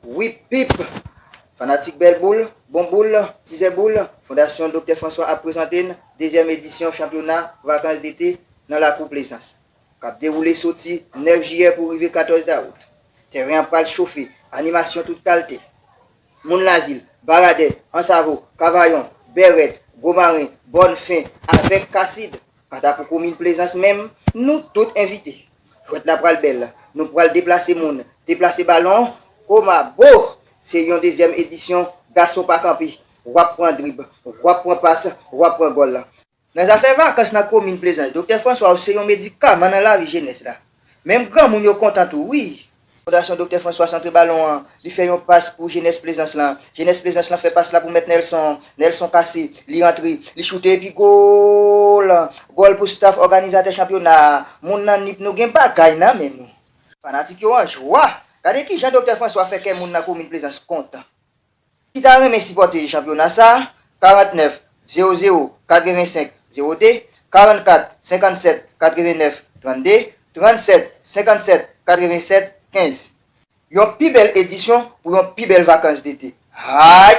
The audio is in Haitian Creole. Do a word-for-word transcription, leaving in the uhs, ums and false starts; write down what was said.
Wip pip! Fanatik bèl boul, bon boul, tizè boul, Fondasyon Doktè François ap prezante n dezyèm edisyon chanpyona vakans dete nan lakou Plezans, k ap dewoule soti nèf jiyè pou rive katòz dawout. Tèren an pral chofe, animasyon tout kalte. Moun Lazil, Baradè, Ansavo, Kavayon, Bèrèt, Gwo Maren, Bòn Fen, avèk Kasid. Kanta pou komin Plezans menm, nou tout envite. Jwèt la pral bèl. Nou pral deplase moun, deplase balon. Koma bo! Se yon dezyèm edisyon Gason pa kanpe. W ap pran drib, w ap pran pas, w ap pran gòl. Nan zafè vakans nan komin Plezans, Doktè François se yon medikaman nan lavi jenès la. Menm granmoun yo kontan tou, wi. Fondasyon Doktè François santre balon an, li fè yon pas pou jenès Plezans lan. Jenès Plezans lan fè pas la pou Mèt Nelson. Nelson kase, li rantre, li choute epi gòl! Gòl pou staff òganizatè chanpyona a. Moun nan Nip, nou gen bagay nan men nou. Fanatik yo an jwa. Gade kijan Doktè François fè kè moun nan komin Plezans kontan. Ki ta renmen sipòte chanpyona sa, karantnèf, zewo zewo, katrevensenk, zewo de, karannkat, senkannsèt, katrevenèf, trannde, trannsèt, senkannsèt, katrevensèt, kenz. Yon pi bèl edisyon pou yon pi bèl vakans dete. Hay!